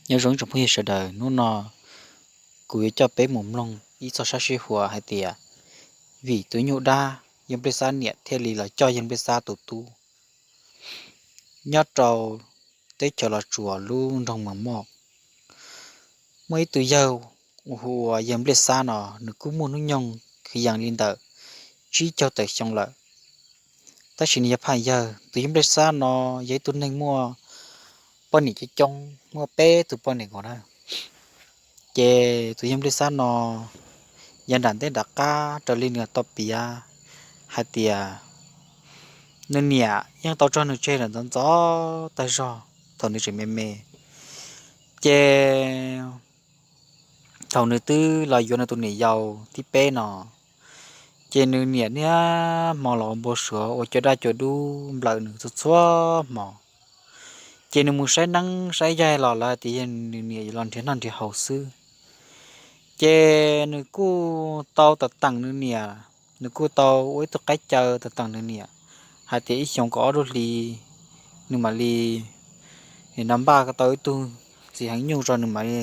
Nyob zoo ib tsoom phooj ywg sawv daws, hnub no kuv yuav coj peb mus mloog ib txoj sab sib huas hais tias vim tus nyuj dab yawg Nplij Xab niam thiaj li los coj yawg Nplij Xab tus tub. Nyob rau teb chaws Los Tsuas lub nroog Mos Moj, muaj ib tug yawg uas hu ua yawg Nplij Xab no, nws kuj muaj hnub nyoog kwv yees li ntawm tsib caug tawm xyoo lawm. Tab sis nws yog phaj yawg. Tus yawg Nplij Xab no yog ib tug neeg muaj poj niam coob coob, muaj peb tug poj niam nkaus na. Ces tus yawg Nplij Xab no yav nram ntej nram qab raws li nws tau piav hais tias nws niam yeej tau tso nws tseg lawm ntxov ntxov tag zog thaum nws tseem me me. Ces thaum nws twb los yuav nws tus niam yau thib peb no, ces nws niam niaj hmo los ua npau suav ua cov dab cov dub nplawm nws txhua txhua hmo. Ces nws mus saib neeb saib yaig los lawv hais tias yog nws niam los nrhiav noj nrhiav haus xwb. Ces nws kuj tau tam teem nws niam, nws kuj tau ua ib tug qaib caw tam teem nws niam hais tias ib xyoos kaum ob lub hli nws mam li no npaj tau ib tug txiv heev nyuj rau nws mam li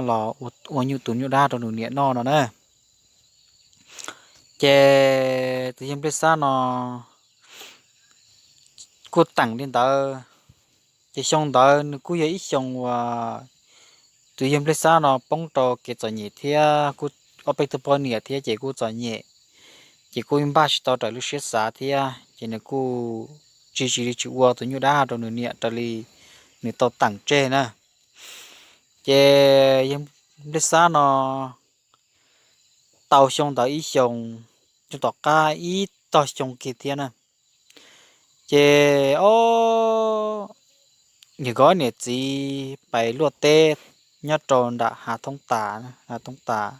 los ua nyuj tus nyuj dab rau nws niam noj no na. Ces tus yawg Nplij Xab no kuj teem li ntawd. Ces xyoo ntawd nws kuj yog ib xyoo uas tus yawg Nplij Xab no poob rau kev txom nyem thiab kuj ob peb tug poj niam thiab ces kuj txom nyem, ces kuj npaj tsis tau raws lub siab xav thiab ces nws kuj tsis tsis li tsis ua tus nyuj dab rau nws niam raws li nws tau teem tseg na. Ces yawg Nplij Xab no tau xyoo ntawd ib xyoos, xyoo tom qab ib tog xyoo kiag thiab na. Ces o, nkawd niam txiv pais luaj teb nyob rau nram hav thoob tas, hav thoob tas.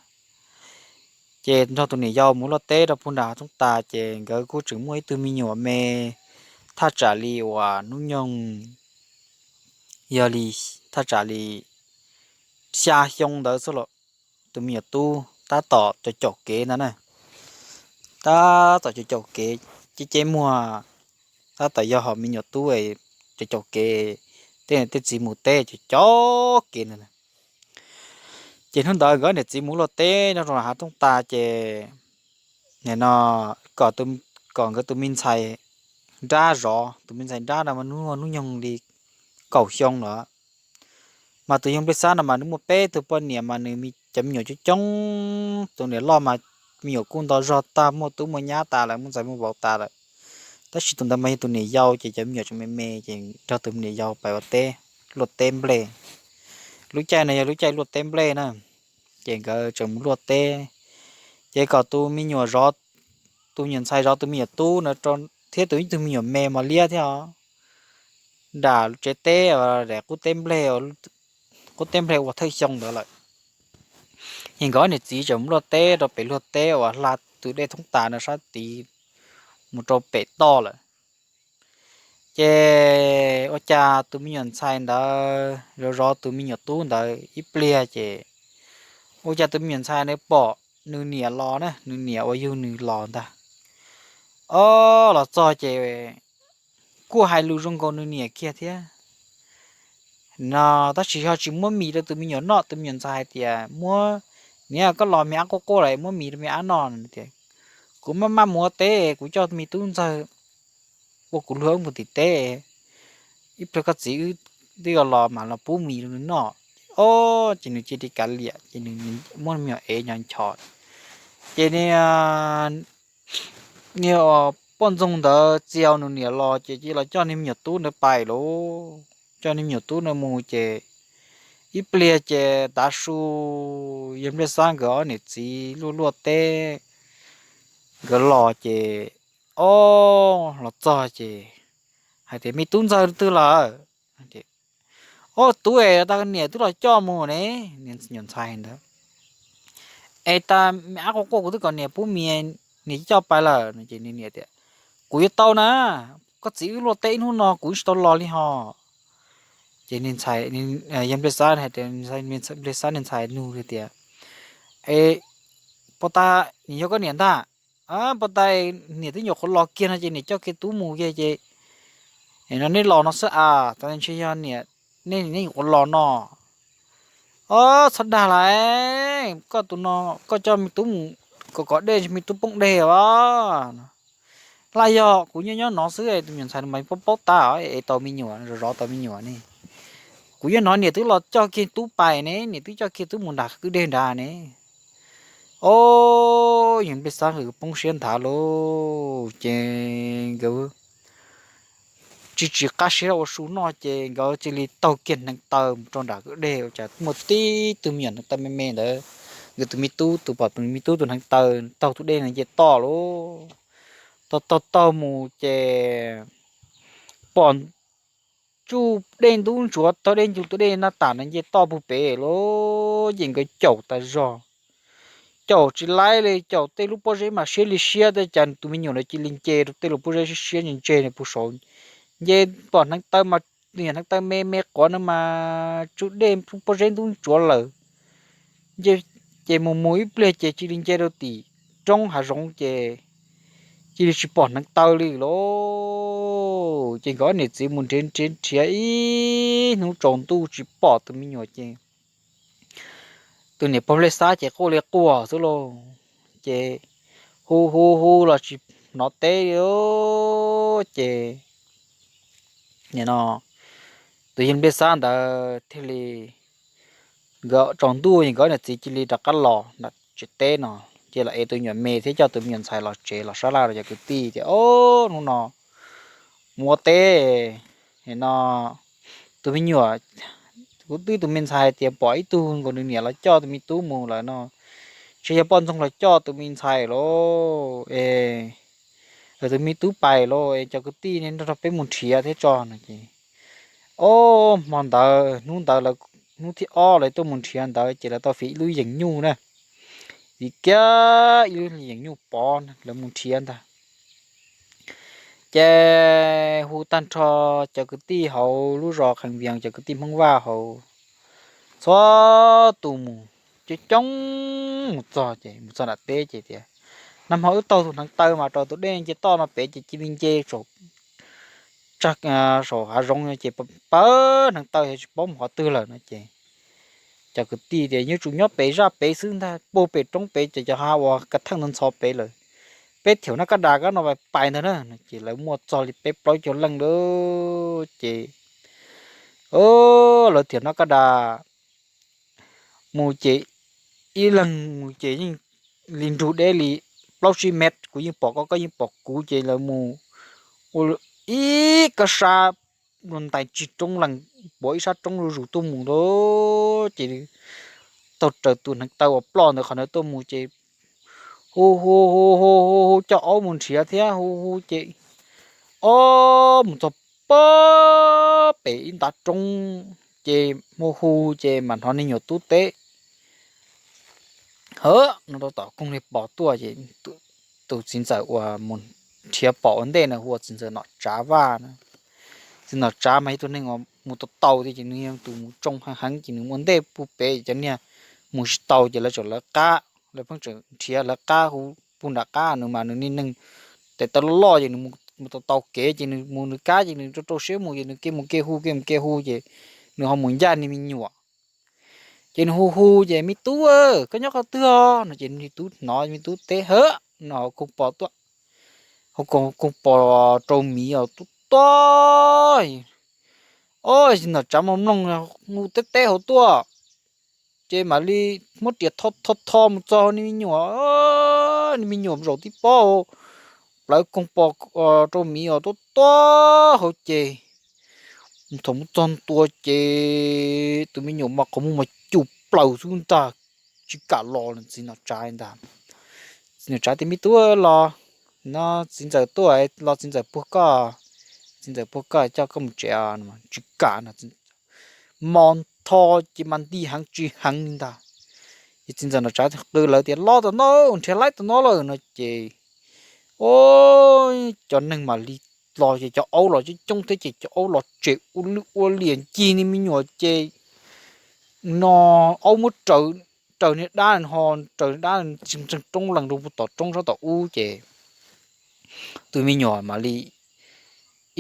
Ces nrog tus niam yau mus luaj teb rau puag nram hav thoob tas ces nkawd kuj tseem muaj ib tug me nyuam me, thaj tsam li uas hnub nyoog yog li thaj tsam li xya xyoo ntawd xwb los, tus me nyuam tub tab tom caum caum kev ntag na. Tab tom caum caum kev, ceb ceb muag, tab tom yog hom me nyuam tub caum caum kev, tej niam tej txiv mus teb caum caum kev ntag. Ces hnub ntawd nkawd niam txiv mus luaj teb nyob rau hav thoob tas ces no kom nkawd tus me ntxhais nrab zov, tus me ntxhais nrab no mas hnub nyoog li kaum xyoo lawm. Mas tus yawg Nplij Xab no mas nws muaj peb tug poj niam mas nws cov me nyuam coob coob, tus niam loj mas me nyuam kuj nto zog tag, muaj tub muaj nyab tas lawm, muaj ntxhais muaj vauv tas lawm. Tab sis tus ntawd mas yog tus niam yau ces cov me nyuam tseem me me ces nrog tus niam yau pais ua teb, luaj teb nplej. Lub caij no yog lub caij luaj teb nplej na, ces nkawd tseem mus luaj teb. Ces kom tus me nyuam zov, tus me nyuam ntxhais zov tus me nyuam tub no thiab tus ib tug me nyuam me mos liab thiab os, nram tsev teb, qub teb nplej, qub teb nplej ua thawj xyoo ntawd lawm. Ces nkawd niam txiv tseem mus luaj teb rau pem luaj teb uas hla tus dej thoob tas no sab tid mus rau pem toj lawm. Ces ua cas tus me nyuam ntxhais ntawd zov zov tus me nyuam tub ntawd ib pliag ces ua cas tus me nyuam ntxhais ntawd pom nws niam los na, nws niam uas yug nws los ntag. O, los txog ces kuj hais lus zoo nkaus nws niam kiag thiab no, tab sis ho tsis muab mis rau tus me nyuam noj. Tus me nyuam ntxhais hais tias, muab, niam, koj los me ab quaj quaj lawm muab mis rau me ab noj tias, kuv maj maj mus ua teb, kuv coj me tub ntxawg ua kuv luag wb mus tim teb, ib pliag koj txiv wb twb los mas los pub mis rau nws noj. O, ces nws cia li kav liam ces nws muab me nyuam ev nyo nchos. Ces niag poj ntxoog ntawd txiv nws niam los ces cia li los coj niag me nyuam tub ntawd pais lauj. Coj niag me nyuam tub ntawd mus ces ib pliag ces tav su yawg Npliaj Xab nkawd ob niam txiv luaj luaj teb, nkawd los ces, o, los txog ces hais tias, me tub ntxawg twg lawm? O, tub es tau niam twb los coj mus ne. Niag me nyuam ntxhais ntawd, es tas me ab quaj quaj kuv twb kom niam pub mis, niam coj pais lawm no ces niam tias, kuv yuav tau na, koj txiv wb luaj teb ib hnub no kuv tsis tau los li hos. Ces yawg Npliaj Xab hais tias, Npliaj Xab niag ntxhais nug tias, es puas tas niam yog koj niam ntag? Puas tas niam twb nyuam qhuav los kiag no ces niam coj kiag tub mus kiag ces no neb los no xwb as. Tau ntshe yog niam nej, nej yuav ua los no. Ob, txhob dag lawm, koj tus no, koj coj me tub mus kom kov dej, me tub poob dej os. Laj yog kuv nyob nyob no xwb, tus me nyuam ntxhais no mas paub paub tab es tau me nyuam, zov zov tau me nyuam ne. Kuv nyob no niam twb los coj kiag tub pais ne, niam twb coj kiag tub mus nram kwj deg nrad ne. Ob, yawg Nplij Xab nkawd poob siab nthav lauj, ces nkawd tsis tsis qab siab ua su noj ces nkawd cia li taug kiag hneev taw mus rau nram kwj deg, ua cas muaj tib tug me nyuam hneev taw me me ntawd, nkawd tus me tub, tus pom tus me tub tus hneev taw taug tus dej no nce toj lauj. Taug taug taug mus ces pom tsuj dej ntub ntsuav, taug dej ncug tus dej naj tas no nce toj puag pem lauj, ces nkawd caum tas zog. Caum tsis laib li, caum tej lub pob zeb mas siab li siab, tej cas tus me nyuam ntawd cia li nce rau tej lub pob zeb siab siab ntseg ntseg puag saud. Nce pom hneev taw mas, niam hneev taw me me quav no mas tsuj dej pob zeb ntub ntsuav lawm. Ces mus mus ib pliag ces cia li nce rau tim roob hav zoov ces cia li tsis pom hneev taw li lauj. Ces nkawd ob niam txiv mus nrhiav nrhiav nrhiav ib hnub tsaus ntuj tsis pom tus me nyuam ces tus niam pog Nplij Xab ces quaj li quaj xwb lauj. Ces hu hu hu los tsis hnov teb li. Ces nim no tus yawg Nplij Xab ntawd thiaj li, nkawd tsaus ntuj nkawd ob niam txiv cia li rov qab los nram tsev teb no, ces los ev tus nyuam me thiab coj tus me nyuam ntxhais los tsev los sab laj rau cov kwv tij tias, Ob, hnub no mus ua teb no, tus me nyuam, kuv twb tus me ntxhais hais tias pom ib tug nkaus nws niam los coj tus me tub mus lawm no, ntshe yog poj ntxoog los coj tus me ntxhais lauj, es tus me tub pais lauj, es cov kwv tij nrog nrog peb mus nrhiav thiab tso no ces. Ob, hmo ntawd hnub ntawd lawv, hnub thib ob lawv tuaj mus nrhiav ntawd ces lawv tau fiv ib lub yeem nyuj na, fiv kiag ib lub yeem nyuj pov lawv mus nrhiav ntag. Ces hu tag nrho cov kwv tij hauv lub zos Khees Vias, cov kwv tij Hmoob Vaj hauv, txhua tus mus coob coob mus txog ces mus txog nram teb ces tias, Nag hmo wb taug tus hneev taw mas rau tus dej nce toj no pem ces cia li nce saum hav zoov ces pawg hneev taw tsis paub mus qhov twg lawm no ces cov kwv tij tias, Yuav tsum nyob pem zaj pem xwb ntag, puag pem roob pem ces cov hav uas kav theej ntxhov pem lawm. Peb thiaum noj kab das kab no pais ntag na no ces lawv muaj txog li peb plaub caug leej lawm ces lawv thiaum noj kab das mus ces ib leeg mus ces yeej li nrug deb li plaub tsib mev, kuv yeej pom koj, koj yeej pom kuv ces lawv mus ua ib kab sab ntais tsig roob lees puav ib sab roob zuj zus tuaj mus lawm ces taug raws tus hneev taw uas ploj ntawd qhov ntawd tuaj mus ces hu hu hu hu hu hu coj aub mus nrhiav thiab hu hu ces ob mus txog pem ib ntav roob ces hu hu ces mam hnov niag nyuam tub teb, Hawv, no rau tom koog li pos tuaj ces tus txiv ntxawm uas mus nrhiav pom ua ntej na hu ua txiv ntxawm Nom Tsav Vaj na. Txiv Nom Tsav mas yog tus neeg uas mus tau tau tiag ces nws yog tus mus tsoo heev heev ces nws mus ua ntej puag pem cov niag mus tsis tau ces lawv tseem lawv qab, lawv pheej tseem nrhiav lawv qab hu puag nram qab nws mas nws niag neeg tes taw loj loj ces nws mus tau tau kev ces nws mus nws kab ces nws rau rau siab mus ces nws kev mus kev hu kev mus kev hu ces nws ho mus ncaj niag me nyuam. Ces nws hu hu ces, Me tub, koj nyob qhov twg os? No ces me tub hnov me tub teb, Hawv, no hauv koog pos tuaj, hauv koog pos rau miv os, tuaj tuaj. Ob, Nom Tsav mas mloog hu teb teb hauv tuaj, ces mam li muab riam tho tho tho mus txog niag me nyuam, niag me nyuam zaum tib pob plawv koog pos rau miv os, tuaj tuaj hauv ces thaum mus txog ntua ces tus me nyuam mas qhov muag mas cub plaws xwb ntag, tsis kam los li. Txiv Nom Tsav ntag, Txiv Nom Tsav tias, Me tub, los no txiv ntxawm tuaj los, txiv ntxawm puag koj, txiv ntxawm puag koj, coj koj mus tsev. Tsis kam no, mos ntho ces mas nti heev tsis heev li ntag. Ces txiv ntxawm Nom Tsav qw lawv tias, Los tom no, nrhiav laib tom no lawm no ces, o, cov neeg mam li los ces cov aub los coob coob thiab ces cov aub los tsem ua lwj ua liam ncig niag me nyuam ces no aub muab raws, raws niag dab ho, raws niag dab ntseeg roob lees rau tom roob sab tom ub ces tus me nyuam mam li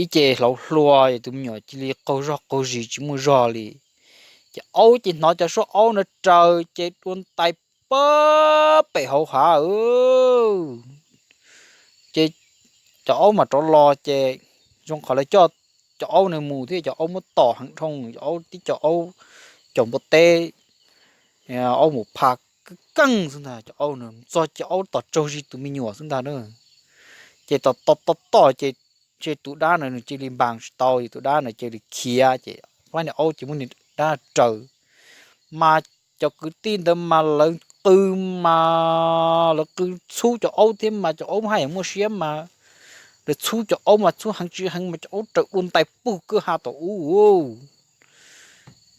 ib ce hlauv hlua es tus me nyuam cia li qaug zog qaug zis tsis muaj zog li. Ces aub ces hnov cov suab aub no raws ces dua ntais pag pem hauv hav. Ces cov aub mas rov los ces zoo qhov lawv coj cov aub no mus thiab cov aub muab tom heev dhau, cov aub tib co aub caum npua teb, aub mus pha keej xwb ntag. Cov aub no txog ces aub tom tsaug zis tus me nyuam xwb ntag na. Ces tom tom tom tom ces ntshe tus dab no nws cia li npas tsis tau, tus dab no cia li khiav ces pab niag aub ces muab niag dab raws. Mas cov kwv tij ntawd mas lawv qw, mas lawv qw txhub cov aub thiab mas cov aub haj yam muaj siab mas lawv txhub cov aub mas txhub heev tsis heev mas cov aub raws dua ntais pug kwj ha tom ub.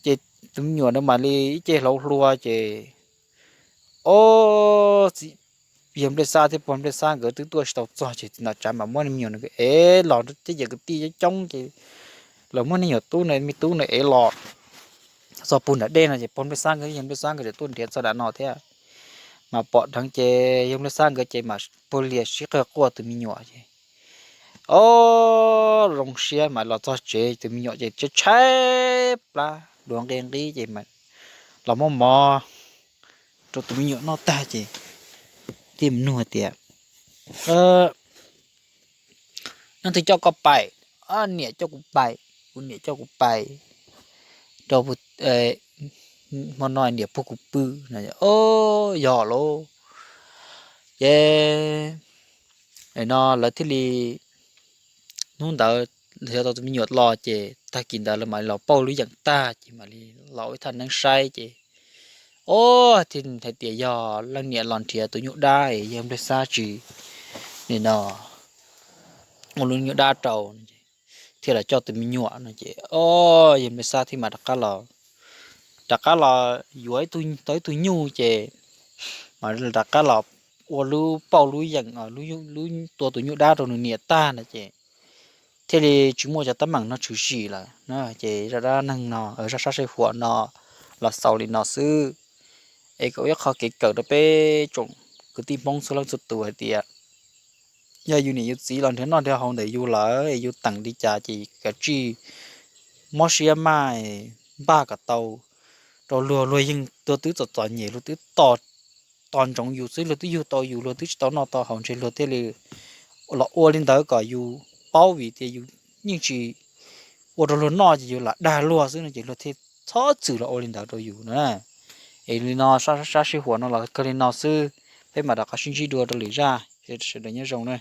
Ces tus me nyuam ntawd mam li ib ce hlauv hlua ces, o, txiv yawg Nplej Xab thiab pog Nplej Xab nkawd twb tuaj tsis tau txog ces txiv Nom Tsav mas muab me nyuam no ev los rau tej yawm kwv tij coob coob ces lawv muab niag nyuam tub no, me tub no ev los txog puag nram dej no ces pog Nplej Xab nkawd, yawg Nplej Xab nkawd txawm tuaj nrhiav txog nram no thiab. Mas pom dheev ces yawg Nplej Xab nkawd ces mas puag lias sib qawg quaj tus me nyuam ces, o, zoo siab mas los txog tsev tus me nyuam ces tshaib tshaib plab duav nqi nqib ces los muab mov rau tus me nyuam noj tag ces thiaj mus nug tias, neb twg coj koj pais? Niam coj kuv pais, kuv niam coj kuv pais rau, hmo no niam puag kuv pw. O, yog lauj. Ces no lawv thiaj li, hnub ntawd yog tau tus me nyuam los ces tag kis ntawd lawv mam li los pauj lub yeem tag ces mam li los ua ib thaj neeb saib ces, o, thiaj hais tias yog leej niam los nrhiav tus nyuj dab es yawg Nplej Xab tsis, nim no ua lub nyuj dab rau thiaj los coj tus me nyuam no ces, o, yawg Nplej Xab thiaj mam rov qab los, rov qab los yuav tau ib tug nyuj ces mam rov qab los ua lub pauj lub yeem, lub, tua tus nyuj dab rau nws niam tag no ces thiaj li tsis muaj cov teeb meem no tshwm sim lawm na. Ces zaj dab neeg no, zaj sab sij huam no los xaus li no xwb. Es kom ua ib qho kev kawm rau peb tsoom kwv tij Hmoob txhua leej txhua tus hais tias yog yus niam yus txiv los nrhiav noj nrhiav haus ntawm yus lawm es yus teem li cas ces kav tsij mob siab maj npaj kom tau rau luag, luag yeej, luag twb txom txom nyem, luag twb tos ntsoov yus xwb, luag twb yug tau yus, luag twb tsis tau noj tau haus ntshe luag thiaj li los ua li ntawd kom yus paub vim tias yus yeej tsis ua rau luag noj ces yus lam dag luag xwb no ces luag thiaj txhob txwm los ua li ntawd rau yus na. Es li no, sab sij huam no los kawg li no xwb, peb mam rov qab sib ntsib dua rau lwm zaj, sawv daws nyob zoo na.